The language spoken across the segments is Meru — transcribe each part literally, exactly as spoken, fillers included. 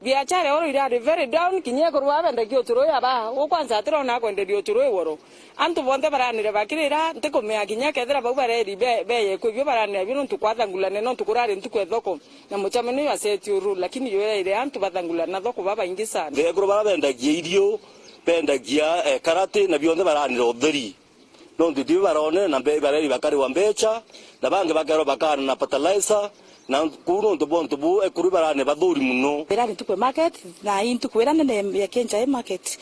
Biachara oro irari very down, kinya ekuru babendagia ucuru uyu aba, u kwanza atirona akwenderia ucuru uyu woro. Antu bonthe baranire bakirira, ntikumea kinya kethira bau bareri be-, beye kwibio baranira bio nontu kwathangulane nontu kurari ntuku e thoko, na muchameno iu aseti uru, lakini yo iraire antu bathangulana thoko babaingi sana. Ekuru bara bendagia irio, bendagia, eh, karati, na bionthe baranira utheri. Nontu itio barone na mbe-, bareri bakariwa mbecha, na bangi bakerwa bakana na fertilizer, na kuu nontu bwa untu buu ekuru barane bathuri muno. Irari ntuku ya market, na i ntuku ira nene ya Kenchai market,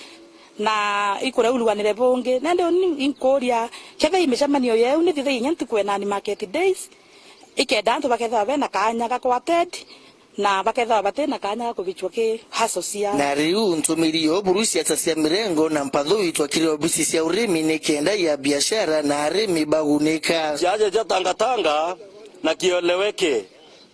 na ikurauluganire bungi. Nandi uni inkuria, kethira i micemanio yeu, ni thithagia inya ntuku ya nani market days, ikenda antu bakethirwa bena kaanya ga ku attend, na bakethirwa bati na kaanya ga kubichwa ki hustle ciao. Na riu ntumiri yo buru ciaca cia mirengo na mpathu itwa kiri obisi cia urimi ni kenda ya biashara na arimi bagunika. Ciaca cia tangatanga na kieleweke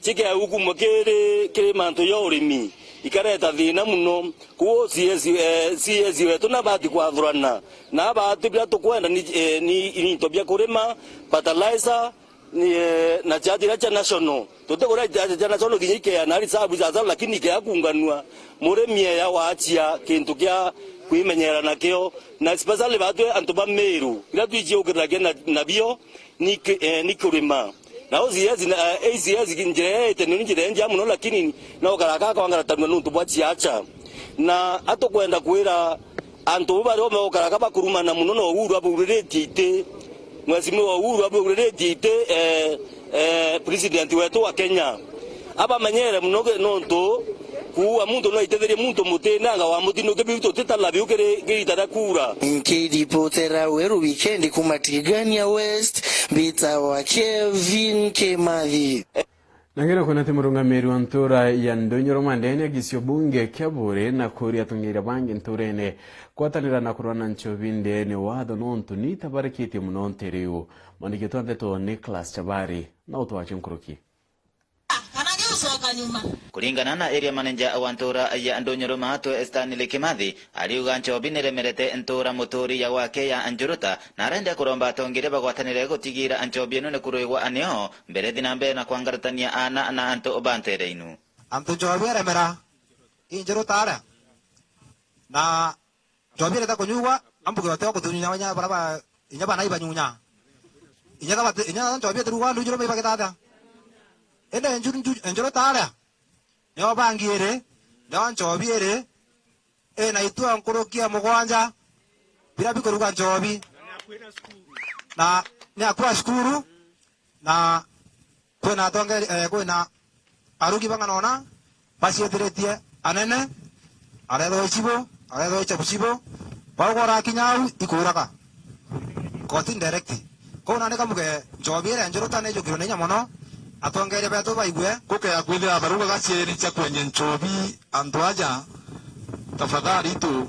cikeukumwa kiri, kiri mantu ya urimi ikareta thina muno. Kuu C S, eh, C S wetu nabati kwathurana na abati biria tukwenda ni, eh, ni, ni into bia kurima, fertilizer, ni, eh, na charge iria cia national. Tutikuria charge cia national kinya ikeana reserve sasa, lakini ikea kunganua, murimi eya wachia kintu kia kwimenyera nakio, na especially batwi antu ba Meru, iria twichiukiriragia na, nabio ni ki-, eh, ni kurima. Na O C S na, eh, A C S njira ite ni njira njia muno, lakini no karaka kwangaratanua nontu bwa ciaca. Na atukwenda kwira antu bu bario megukaraka bakurumana muno na Uhuru abauriritie iti. Mheshimiwa Uhuru abauriritie iti, eh, eh, president wetu wa Kenya. Abamenyere muno ge-, nontu kuua muntu no aitetherie muntu muti nanga wa mutino kibiu tutitala biu kiri, kiri ita ria kuura. Nkiripotera Weru Wikendi kuma Tigania West, mbitawa Kevin Kimathi. Na ngeno kwona ati murungamiri wa ntura ya Ndonyoro Mandeni ya gisio bunge kia Buuri na kuuria atongeria bangi nturene kwatanira na kurwana nchobi ndene watho nontu ni itabarikitie muno nteriu. Mwandiki wa ndeto Nicholas Chabari na utwache nkuruki. Kana giucoka nyuma. Kuringana na area manager wa ntura ya Ndonyoro Maatwe Stanley Kimathi, ariuga nchobi niremerete ntura muturi ya gwake ya Njuruta, na arenda kuromba atongeria bagwatanire gutigira nchobi ino ni kurwigwa aneo mbere thi na mbere na kwangaratania aana na antu ba ntere inu. Antu nchobi iremera, i Njuruta aria. Na nchobi ireta kunyugwa, ambuge bati o kutunyunya inya bara ba, inya bana ibanyunya. Inya thabati, inya nchobi itiruga ndu njuru mibagita atia. Indi nju-, nju-, Njuruta aria, nio bangi iri, nio nchobi iri, ina itua nkuruki ya mugwanja, biria bikuruga nchobi. Na ni akua cukuru, na kwina atongeri, eh, kwina arugi bang'anona bacietiritie anene, arethwa icibo, arethwa icha bucibo, bau borakinya au ikuuraga. Koti direct. Kou nandi kamuge nchobi iria Njuruta nijukirwe na inya mono, atongeria betu baigue. Kukea kwithira barugaga cieni cia kwendia nchobi antu aja, tafadhali tu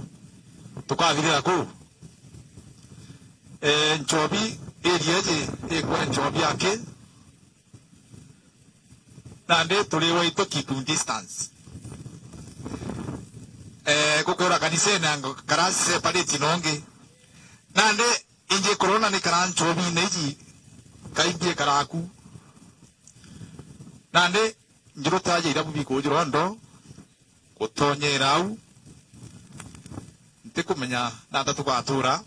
tukathirira kuu. Eh, nchobi area iji ikwe nchobi aki. Nandi turi waitu keeping distance. Eh, gukwira kanisene anga kara separate na ungi. Nandi ingi kurona ni kara nchobine iji kaingi karaku. Nandi Njuruta aja irabu bikujirwa ndo gutonyera au. Ntikumenya nata tugatura.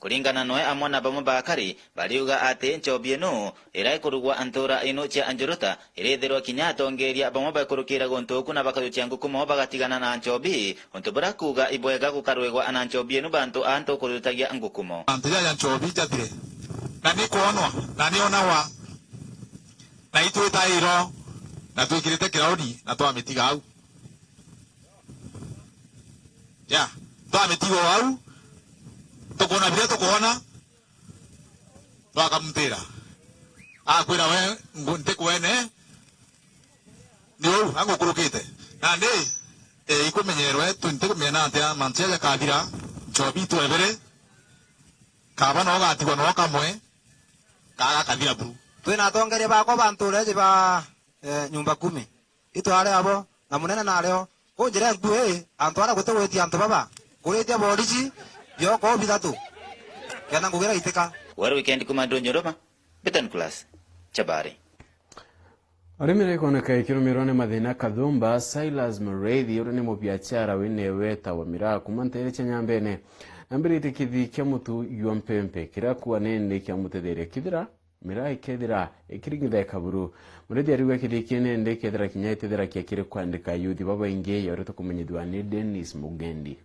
Kuringana noe amwe na bamwe bakari, bariuga ati nchobi ino iria ikurugwa ntura ino cia Njuruta irithirwa kinya atongeria bamwe baikurukira guntu uku na bakajukia ngukumo bagatigana na nchobi, untu buria kuuga ibwega gukarwigwa na nchobi ino bantu antu kurutagia ngukumo. Antu jaja nchobi jathire, na ni kwonwa, na ni onagwa, na itwitairwo, na twikirite kirauni, na twamitiga au. Ya, twamitiga o au, tukwona biria tukwona, twakamutira. Akwira we, ngu-, ntikwene, ni uu, angukurukite. Nandi, eh, ikumenyerwe, tu-, ntikumenya atia mantu jaja jakathira, nchobi twebere, kaba no gatigwa no kamwe, kaga kathira buru. Twina atongeria bakwa ba ntura iji ba, eh, nyumba kumi. Itware abo, na munene nario. Ku njira nkuu ii, antu aria gutigwitia antu baba, kuritia borisi, bioko bithatu, kenda ngugi iraitika. Weru Wikendi kuma Ndonyoro, Betan Class, Chabari. Arimi rikoneka ikirumirwa ni mathina kathumba, Silas Muriithi, uria ni mubiachara wina weta wa miraa kuuma nteere cia Nyambene, nambiritie kithii kia mutu jwa mpempe, kiria kuuga nindi kiamutetheria kithira miraa ikethira ikiringitheka buru. Muriithi ariuga kithii kii nindi kethira kinya itethira kia kiri kwandika ayuthi babaingi, ya uria tukumenyithua ni Dennis Mugendi.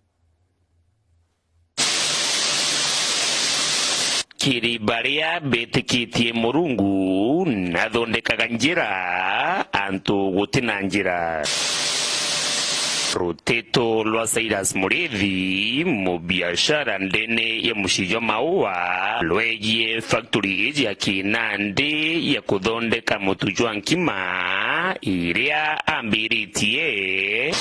Kiri baria betikitie Murungu, nathondekaga njira antu guti na njira. Ruteto rwa Silas Muriithi, mubiashara ndene ya mucii jwa maua, rwegie factory iji ya Kinandi ya kuthondeka mutu jwa nkima, iria ambiritie.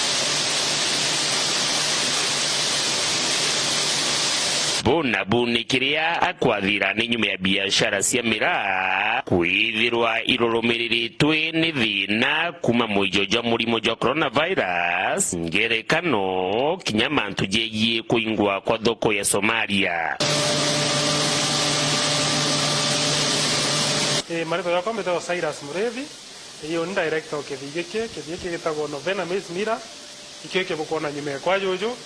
Bu nabu ni kiria akwathira ni nyuma ya biashara cia miraa kwithirwa irurumiriritwe ni thina kuuma muijo jwa murimo jwa coronavirus, ngerekano, kinya mantu jegie kuingwa kwa thoko ya Somalia. Ii, maritwa jakwa mbitagwa Silas Muriithi. Iyo ni director o kithii giki. Kithii giki gitagwo Novena Maize Miller. Ikio iki bukwona nyuma ekwa juju.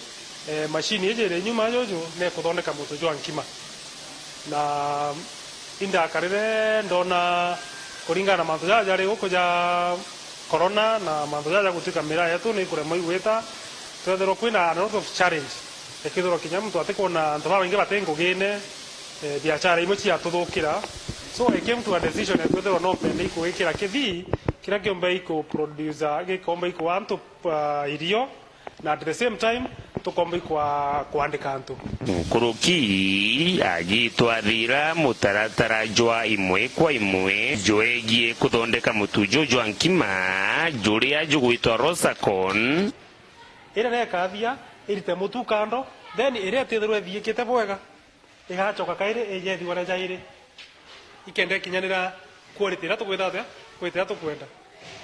Eh, machine iji iri nyuma juju ni kuthondeka mutu jwa nkima. Na indakarire ndona kuringana na mantu jaja jari guku ja corona na mantu jaja jagutwika miraa yetu ni ikuremwa igwita, twethirwa kwina a lot of challenge. Ikethirwa kinya muntu atikwona antu babaingi bati ngugine, eh, biashara imwe ciatuthukira. So I came to a decision ya kwithirwa no mpende ikugikira kithii kiria kiumba iku producer, gikomba ikua antu, ah, irio, na at the same time tukomba ikua kwandika antu. Nkuruki agitwathira mutaratara jwa imwe kwa imwe jwegie kuthondeka mutu juu jwa nkima juria jugwitwa Rosacon. Iria nekathia irite mutu kando, then iria itithirwa ithiikite bwega, igacoka kairi ije ithiwa ria jairi, ikenda ikinyanira quality iria tukwenda atia, quality iria tukwenda.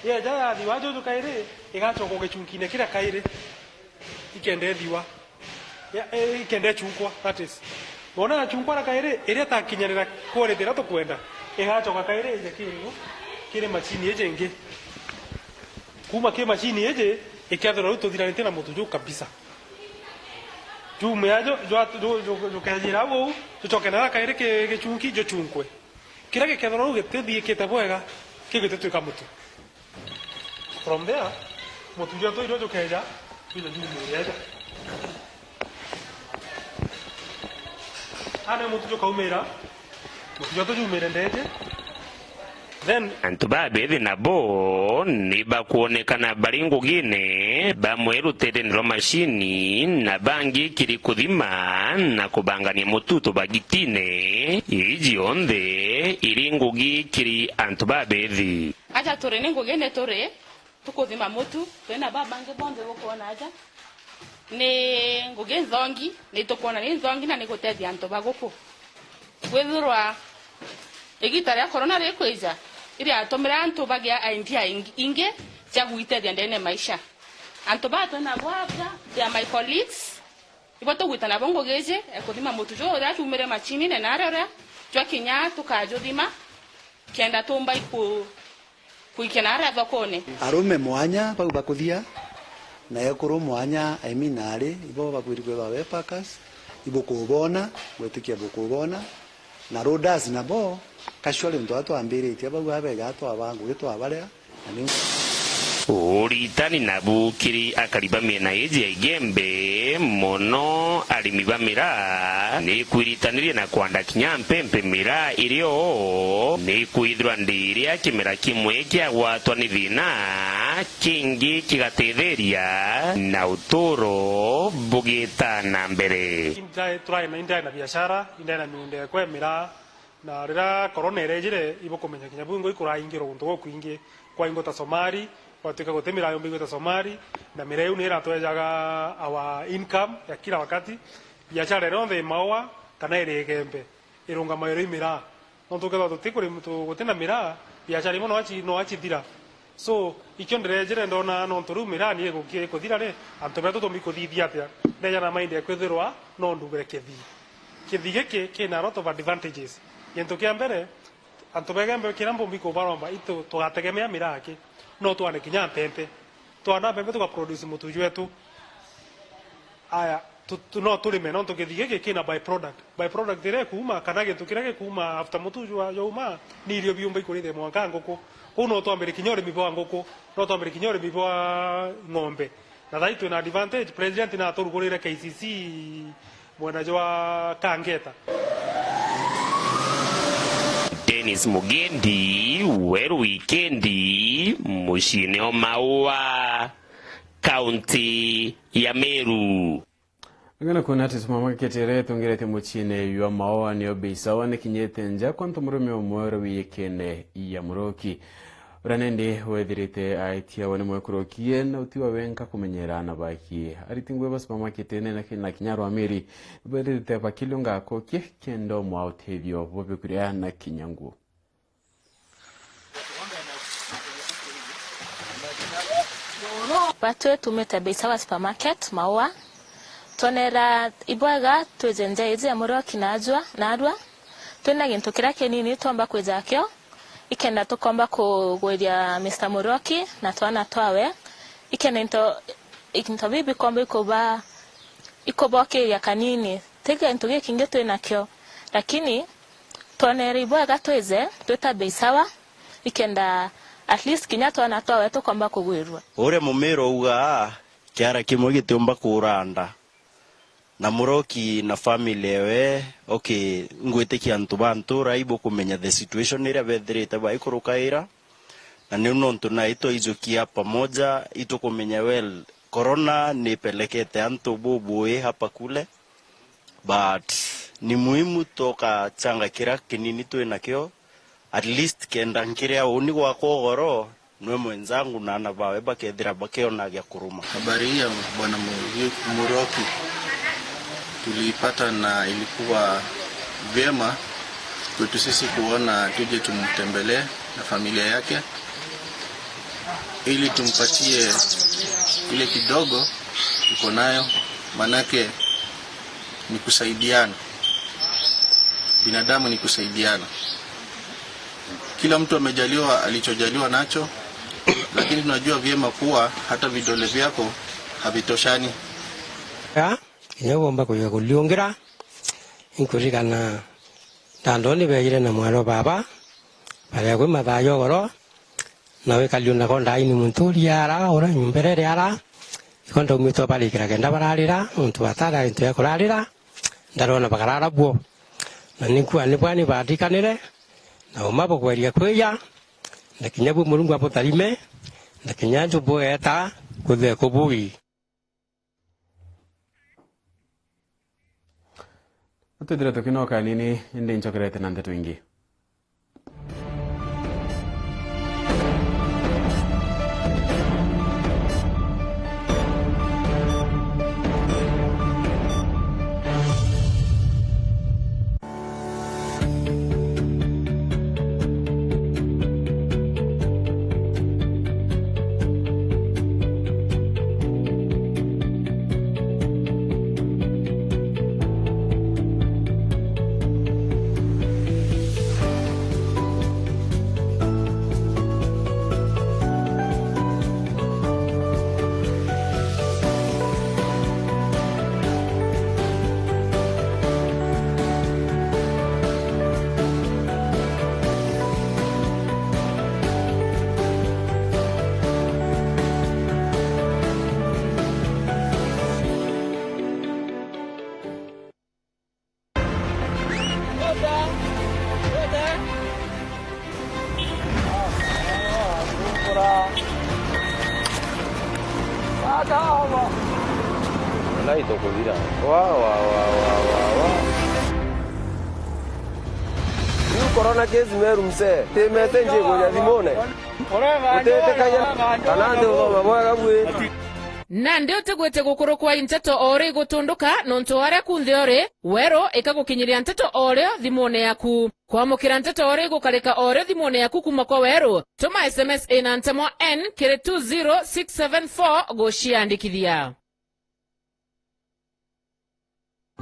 Yeja yathiwa juju kairi, igacoka gichunkine kiria kairi, ikenda ithiwa. Ya, e, ikenda ichunkwa, that is. Wona yachunkwa na kairi, iria itakinyanira quality iria tukwenda, igacoka kairi ije kiri, kiri machine iji ingi. Kuuma ki machine iji, ikethirwa riu tuthiranitie na mutu juu kabisa. Jumia ju-, jwa-, ju-, ju-, jukejira au uu, jucoke na gakairi ki-, gichunki, juchunkwe. Kiria gikethirwa riu gitithiikite bwega, kiu gititwika mutu. From there, mutu jwetu irio jukeja, ijo jumire aja. Ana mutu jukaumira, mutu jwetu jumire ndeje. Then antu babethi nabo ni bakwonekana bari ngugine, bamwe ruterene rwa mashini, na bangi kiri kuthima na kubangania mutu tubagitine. Iji onthe iri ngugi kiri antu babethi. Aja turi ni ngugine turi, tukuthima mutu, twina babangi bonthe bukwona aja. Ni ngugi nthongi, ni tukwona ni nthongi na ni gutethia antu ba guku. Kwithirwa igita ria corona rikwija, iriatumire antu bagia idea ing-, ingi cia gwitethia ndene maisha. Antu baa twinabo aja, they are my colleagues, ibo tugwita nabo ngugi iji, e kuthima mutu juu uria jumire machinine na aria uria jwakinya tukajuthima, kenda tumba iku-, kwikia na aria thokone. Arume mwanya bau bakuthia, na ekuru mwanya, I mean, ari ibo babwiri kwithwa be packers, ibukubona, gwitikia bukubona, na loaders nabo, casually untu atwambiritie bau abega twaba ngugi twabarea, na ni uritani nabu kiri akari ba miena iji ya Igembe, mono arimi ba miraa, ni kwiritanirie na kwanda kinya mpempe miraa irio, ni kwithirwa ndi iria kimera kimwe kiagwatwa ni thina, kingi kigatetheria na uturo bugita na mbere. Indai, turai na, indai na biashara, indai na miunda ekwa ya miraa, na riria corona irejire, ibukumenya kinya bwingo ikuraingirwa guntu gukwingi, kwaingwa ta Somali, gwatuika guti miraa yumba igwita Somali, na miraa iu ni iratwejaga our income ya kila wakati. Biashara iria yonthe imaua kana iri Igembe, irungamairwa i miraa. Nontu ukethirwa tuti kuri, tu-, guti na miraa, biashara imwe no aci-, no acithira. So, ikio ndirejire ndona nontu riu miraa ni iguki-, ikuthira ri, antu betu tumbi kuthithia atia? Ndeja na mind ya kwithirwa no ndugure kithii. Kithii giki kina a lot of advantages. Gintu kia mbere, Antu begembe kiria mbumbi kubaromba, itu tugategemea miraki, no twane kinya mpempe. Twana mpempe tugaproduce mutu jwetu. Aya, tu, tu, no turime, nontu githii giki kina by-product. By-product iria ikuuma, kana gintu kiria gikuuma after mutu jwa, jwauma, ni irio biumba ikurithia mwanka nguku. Kou no twambire kinya urimi bwa nguku, no twambire kinya urimi bwa ng'ombe. Na thai twina advantage, president naturugurire K C C mwena jwa Kangeta. Dennis Mugendi, Weru Wikendi, muciine o Maua, kaunti ya Meru. Ngana kuona ati supermarket iria itungiretie muciine jwa Maua nio bei sawa ni kinyite nja kwa ntu murume umwe uria wiyikene ya Muroki. Uria nindi wethirite aitia we ni mwekurukie na utiwa wenka kumenyera na baki. Ariti nguo ba supermarket ene na ki-, na kinya rwamiri, bethirite bakiliunga akokie kenda umwa utethio bwa bikuria na kinya nguo. Batwi tumite Bei Sawa Supermarket, Maua. Twonera ibwega twije nja iji ya Muroki na ajwa, na arua. Twina gintu kiria kinini twomba kwija kio, ikenda tukomba kugwiria Mister Muroki na twana twawe, ikenda into, into bibi bikomba ikuba, ikubokiria kanini. Ti gintu gikingi twinakio, lakini twonere ibwega twije twita Bei Sawa, ikenda at least kinya twana twawe tukomba kugwirua. Uria mumero ugaa, kiara kimwe gitiumba kuura nda. Na Muroki na family ewe, okay, ngwitikia antu ba ntura ibukumenya the situation iria bethirite baikurukaira, na niu nontu nai twaijukia pamoja, itukumenya well, corona nipelekete antu bubui hapa kule, but ni muhimu tukachanga kiria kinini twinakio, at least kenda nkiria uni gwakwa ugoro, nwe mwenzangu na ana bawe bakethira bakiona gia kuruma. Habari hii ya Bwana Mu-, Muroki tuliipata na ilikuwa vyema kwetu sisi kuona tuje tumtembelee na familia yake ili tumpatie ile kidogo tuko nayo, manake ni kusaidiana. Binadamu ni kusaidiana. Kila mtu amejaliwa alichojaliwa nacho, lakini tunajua vyema kuwa hata vidole vyako havitoshani. Ya, kinya ugomba kuja kuliungira, inkuririkana ndandoni beejire na mwaro baba, baria kwi mathaa jogoro, na wikaliu nako ndaini muntu uriara, ura nyumba iria iriara, iko ndaumite barikira kenda bararira, nontu batari into ya kurarira, ndarona bakarara buo. Na ninkua ni bwani bandikanire, na uma bukweria kwija, na kinya bu Murungu abutarime, na kinya nju bugeta kuthie kubui. Twithire tukinoka nini, indi ncokerete na ndeto ingi. Nai tukuthira. Wa, wa, wa. Riu corona case Meru msee. Ti message ikuja thimune. Utitikagia kana nti uthoma bwega bwi. Nandi utigwite gukurukwa i nteto o ri igutunduka, nontu aria kunthe uri, Weru ikagukinyiria nteto o rio thimune yaku. Kwamukira nteto o ri igukarika o rio thimune yaku kuuma kwa Weru, tuma S M S ina ntemwa N kiri two zero six seven four guciandikithia.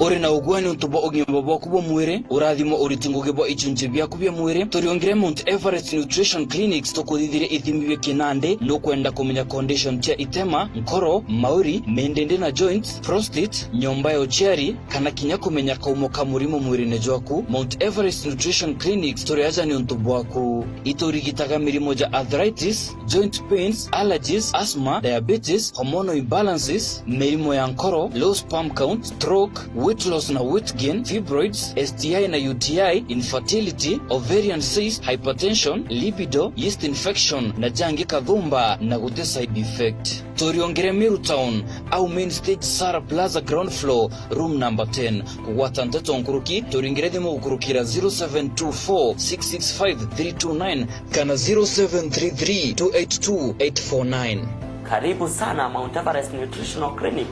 Uri na ugwani untu bwa ugima bwaku bwa mwiri, urathimo uriti ngugi bwa ichunchi biaku bia mwiri, turiongire Mount Everest Nutrition Clinics tukuthithirie ithimi bia kinandi. Nukwenda kumenya condition cia itema, nkoro, mauri, mindindi na joints, prostate, nyomba ya uciari, kana kinya kumenya kaumo ka murimo mwirine jwaku? Mount Everest Nutrition Clinics turi aja ni untu bwaku. Iturigitaga mirimo ja arthritis, joint pains, allergies, asthma, diabetes, hormonal imbalances, mirimo ya nkoro, low sperm count, stroke, weight loss na weight gain, fibroids, S T I na U T I, infertility, ovarian cyst, hypertension, libido, yeast infection na jangi kathumba na guti side effect. Turiongire Meru Town, au main stage, Sara Plaza ground floor, room number ten. Kugwata nteto nkuruki, turingire thimu gukurukira zero seven two four six six five three two nine kana zero seven three three two eight two eight four nine. Karibu sana Mount Everest Nutritional Clinic,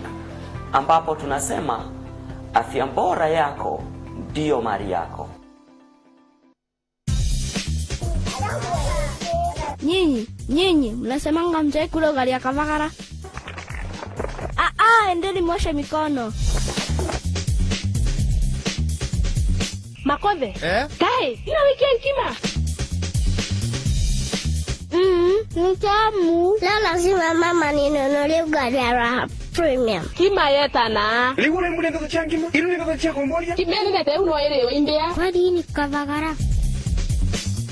ambapo tunasema afya bora yako ndio mali yako. Nyinyi, nyinyi, mnasemanga mjai kula ugali ya kavagara? Ah, ah, endeni mwoshe mikono. Makothe. Eh? Kae, ino wiki ya nkima. Mm, ni tamu. Leo lazima mama ninunulie ugali ya Raha Premium. Kima yetana. Riu uria imuria ndeto cia ngima, iru ni ndeto cia komboria. Kima iri ndeto iu no iri imbia. Kwani ni kavagara?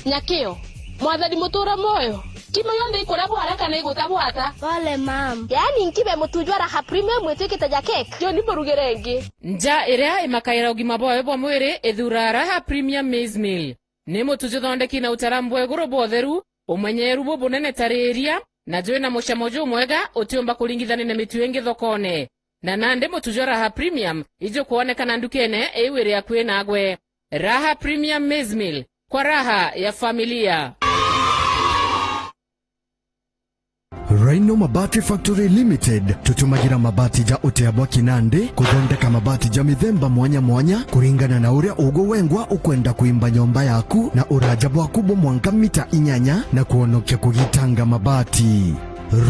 Nyakio, Mwathani mutura moyo. Kima yonthe ikuria bwara kana iguta bwata? Pole, mam. Yaani nkibe mutu jwa Raha Premium mwitwikite ja cake? Yo ni murugire ingi. Nja iria imakaira ugima bwayo bwa mwiri ithuraa Raha Premium Maize Meal. Ni mutu juthondeki na utaramu bwa iguru bwa utheru, umenyeeru bubunene ta riiria, na jwina mucamo jumwega utiumba kuringithania na mitu ingi thokone. Na nandi mutu jwa Raha Premium ijukwonekana ndukene iu iri akui nagwe. Raha Premium Maize Meal, kwa raha ya familia. Rhino Mabati Factory Limited, tutumagira mabati ja utea bwa kinandi kuthondeka mabati ja mithemba mwanya mwanya kuringana na uria ugwe wengwa ukwenda kuimba nyomba yaku na uraja bwaku bwa mwanka mita inyanya na kwonokia kugitanga mabati.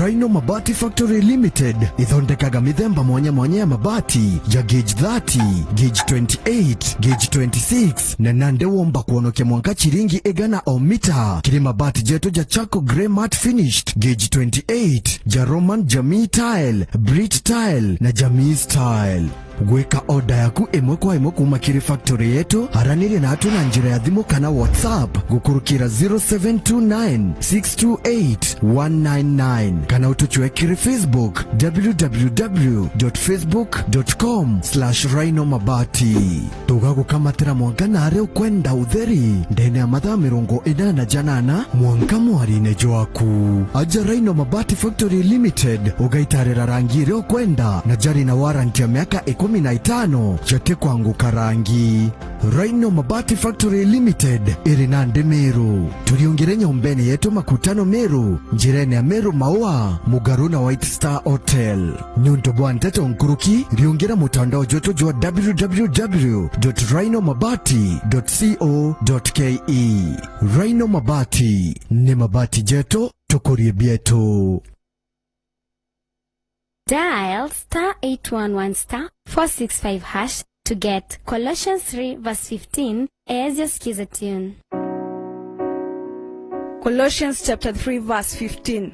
Rhino Mabati Factory Limited ithondekaga mithemba mwanya mwanya ya mabati ja gauge thirty, gauge twenty-eight, gauge twenty-six, na nandi womba kwonokia mwanka chiringi igana o mita kiri mabati jetu ja charcoal grey matte finished, gauge twenty-eight, ja Roman Jamii Tile, Brit Tile na Jamii Style. Gwika order yaku imwe kwa imwe kuuma kiri factory yetu, araniria natwe na njira ya thimu kana WhatsApp gukurukira zero seven two nine six two eight one nine nine, kana utucwe kiri Facebook, w w w dot facebook dot com slash rhino mabati. Tugagukamatira mwanka naria ukwenda utheri ndene ya mathaa mirongo inana janana mwanka mwarine jwaku. Aja Rhino Mabati Factory Limited, ugaitarira rangi iria ukwenda, na jari na warranty ya miaka ikumi na itano, jatikwanguka rangi. Rhino Mabati Factory Limited iri nandi Meru. Turiungire nyombene yetu Makutano Meru, njirene ya Meru Maua, mugaru na White Star Hotel. Niuntu bwa nteto nkuruki, riungira mutandao jwetu jwa w w w dot rhino mabati dot co dot k e. Rhino Mabati, ni mabati jetu, tukurie bietu. Dial star eight one one star four six five hash to get Colossians three verse fifteen as your skiza tune. Colossians chapter three verse fifteen.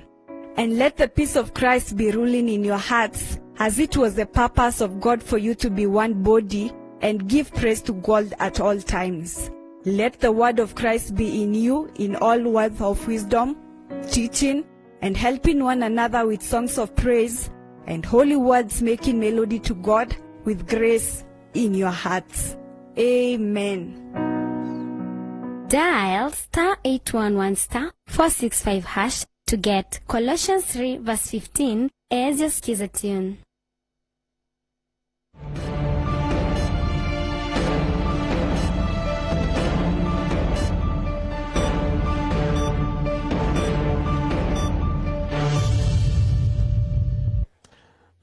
And let the peace of Christ be ruling in your hearts, as it was the purpose of God for you to be one body, and give praise to God at all times. Let the word of Christ be in you in all words of wisdom, teaching, and helping one another with songs of praise and holy words, making melody to God with grace in your hearts. Amen. Dial star eight one one star four six five hash to get Colossians three verse fifteen as your skiza tune.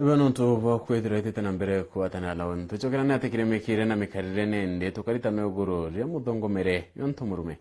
Ibo nontu bwa kwithirwa itite na mbere kugwatanira na untu. Tucokerane ati kirimikire na mikarire nindi tukarita meguru ria muthongomere yontu murume.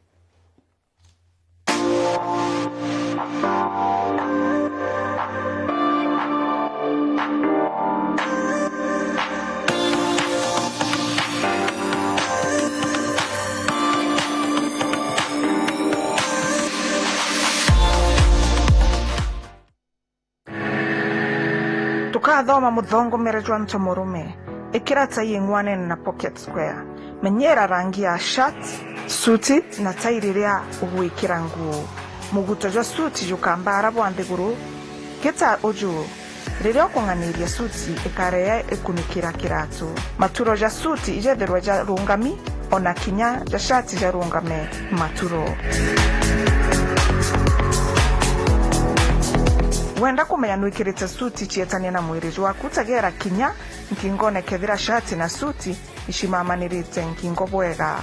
Athoma muthongomere jwa ntomurume, ikira tai ing'wanene na pocket square. Menyera rangi ya shirt, suti na tai riria ugwikira nguo. Muguto jwa suti jukambara bwa nthiguru, gita uju. Riria ukung'aniria suti, ikareea ikunikira kiratu. Maturo ja suti ijethirwe jarungami, ona kinya ja shati jarungame maturo. Wenda kumenya nwikirite suti cietania na mwiri jwaku, tegera kinya nkingone kethira shati na suti icimamanirite nkingo bwega.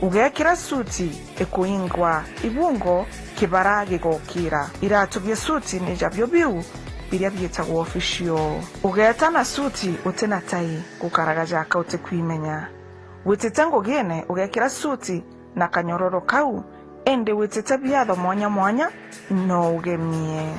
Ugekira suti ikuingwa ibungo, kibara gigokira. Iratu bia suti ni jabio biu biria biitagwa official. Ugeta na suti uti na tai, gukaraga jaka utikwimenya. Witite ngugine ugekira suti na kanyororo kau, indi witite biatho mwanya mwanya no ugemie.